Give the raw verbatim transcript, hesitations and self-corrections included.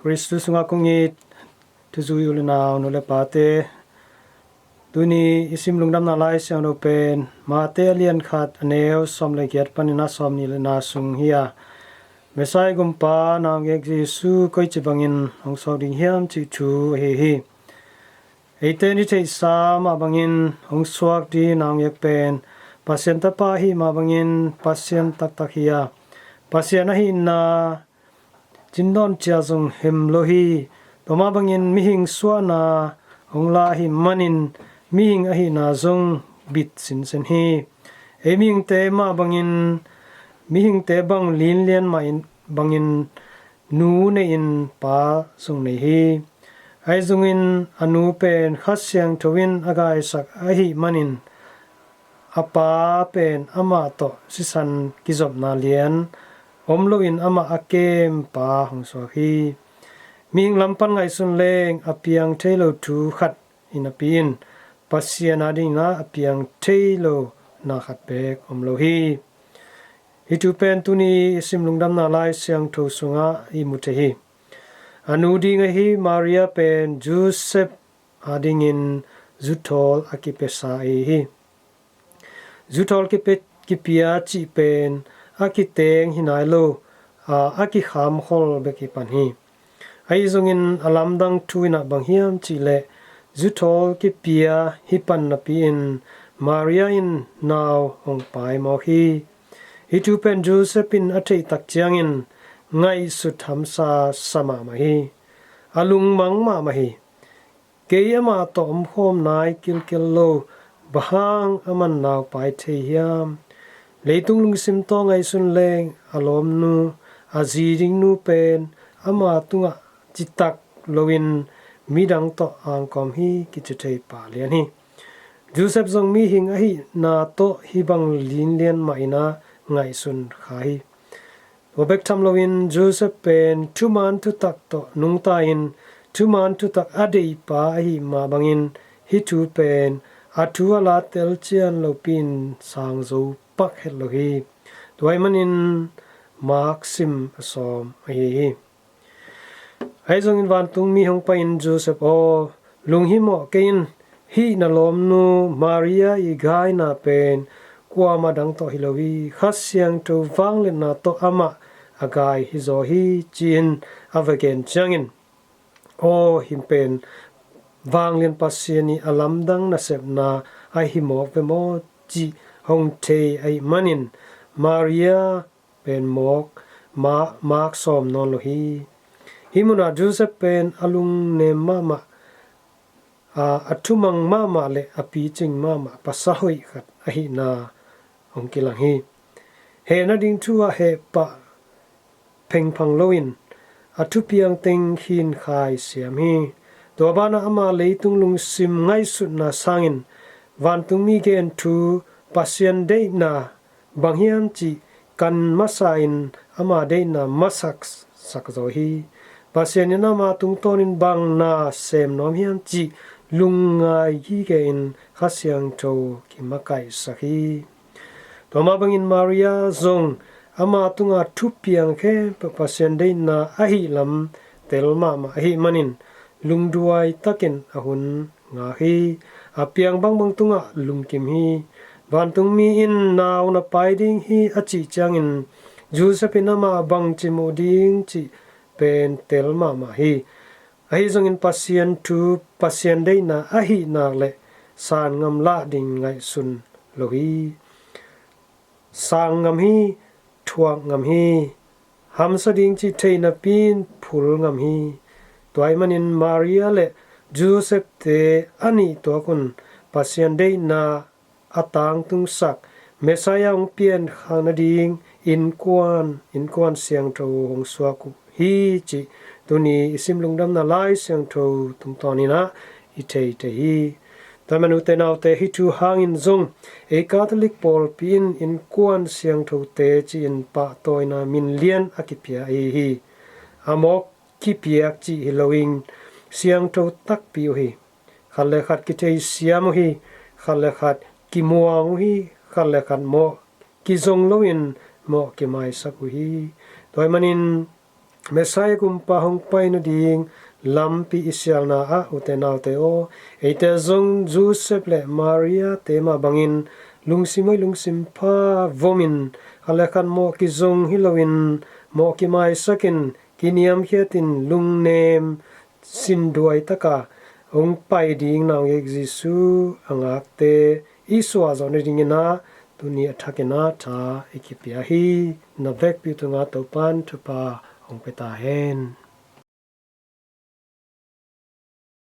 Khristu sungah kong it thuzui u le nau, nu le pate, tuni i sim lungdamna Lai Siangtho pen Mate a lian khat, a neu sawm le giat panin a sawm nih le nga sung hi a, Messiah gumpa naungek Jesu koici bangin hong suak ding hiam cih thu ahi hi. Eite in i theihsa mah bangin hong suak ding naungek pen Pasian Tapa ahi mah bangin Pasian taktak hi a, Pasian ahihna cindawn cia zong hem lo hi. Tua mah bangin mihing suahna hong la ahih manin mihing ahihna zong bit sinsen hi. Ei mihingte mah bangin, mihingte bang linlian mah in, bangin nu nei-in pa zong nei hi. Ahi zongin a nu pen Kha Siangtho in a gaisak ahih manin a pa pen amah tawh sisan kizopna lian om loin amah a kempa hong suak hi. Mihing lam pan ngaihsun leng a piang thei lo thu khat hi napi in Pasian adingin a piang thei lo na khat beek om lo hi. Hih thu pen tuni i sim lungdamna Lai Siangtho sungah i mu thei hi. A nu ding ahi Maria pen Joseph adingin zuthawl a kipiasa ahi hi. Zuthawl kipe, kipia cih pen a kiteng hi nai lo, a, a kikhamkhol bek hi pan hi. Ahi zongin a lamdang thu in ah bang hiam cih leh zuthawl kipia hi pan napi in Maria in nau hong pai mawk hi. Hih thu pen Joseph in a theih tak ciangin ngaihsut hamsa sa mahmah hi. A lungmang mahmah hi. Kei amah tawh omkhawm nai kilkel lo, bang hang aman nau pai thei hiam? Leitung lungsim tawh ngaihsun leng a lawmnu, a zi dingnu pen ama tungah citak loin midang tawh angkawm hi kici thei pah lian hi. Joseph zong mihing ahihna tawh hih bang linlian mah in a ngaihsun kha hi. Tua bek tham loin Joseph pen thuman thutak tawh nungta in thuman thutak a deihpa ahih mah bangin hih thu pen a thu a la telcian lopi in sang zo pak het lo hi. Tua ahih manin Mark sim a sawm ahi hi. Ahi zongin vantungmi hong pai in Joseph aw, lunghimawh kei in, hih na lawmnu Maria i gaina pen kuamah dang tawh hi lo hi, Kha Siangtho vangliatna tawh amah a gai hi zaw hi, ci-in a va gen ciangin, aw, hih pen vanglian Pasian i a lamdang nasepna ahi mawk ve maw cih hong thei ahih manin Maria pen mawk, ma, Mark sawm nawn lo hi. Hih munah Joseph pen a lungnem mahmah, a, a thumang mahmah le a picing mahmah pasal hoih khat ahihna hong kilang hi. Hehna ding thu ah heh pah phengphang loin a thupiang teng khinkhai siam hi. Tua banah ama leitung lungsim ngaihsutna sangin vantungmi gen thu, Pasian deihna bang hiam cih kan masa in ama deihna masak sak zaw hi. Pasian in ama tungtawnin bang na sem nuam hiam cih lungngai gige in Kha Siangtho kimakaihsak hi. Tua mah bangin Maria zong ama tunga thupiang khempeuh Pasian deihna ahi lam tel mahmah ahih manin lungduai takin a hun ngak hi. A piang bangbang tungah lungkim hi. Vantungmi in nau na pai ding hi a cih ciangin Joseph in amah bangci muh ding cih pen tel mahmah hi. Ahi zongin Pasian thu, Pasian deihna ahih nak le san ngam lah ding ngaihsun lo hi. Sang ngam hi, thuak ngam hi, hamsa ding cih theih napi in phul ngam hi. Tua ahih manin Maria le Joseph te a nih tuak un Pasian deihna a tangtungsak Messiah hong piankhak nading innkuan, innkuan siangtho hong suak uh hi cih tuni i sim lungdamna Lai Siangtho tungtawnin ah i thei thei hi. Tua ahih manin ute naute, hih thu hangin zong ei Catholic pawlpi in innkuan siangthote ci-in pahtawina min lian a kipia ahi hi. A mawk kipiak cih hi loin siangtho takpi uh hi. Khat le khat kitheisiam uh hi. Khat le khat kimuang uh hi. Khat le khat mawh kizong loin mawh kimaisak uh hi. Tua ahih manin Messiah kumpa hong pai nading lampi i sialna ah, ute naute aw, eite zong Joseph le Maria te mah bangin lungsim hoih lungsim pha vomin, a le khat mawh kizong hi loin mawh kimaisakin, kiniamkhiatin lungnem sinduai taka hong pai ding naungek Jesu a ngakte i suah zawh nadingin ah tuni a thakin ah tha i kipia hi. Na vekpi tunga Topan thupha hong pia ta hen.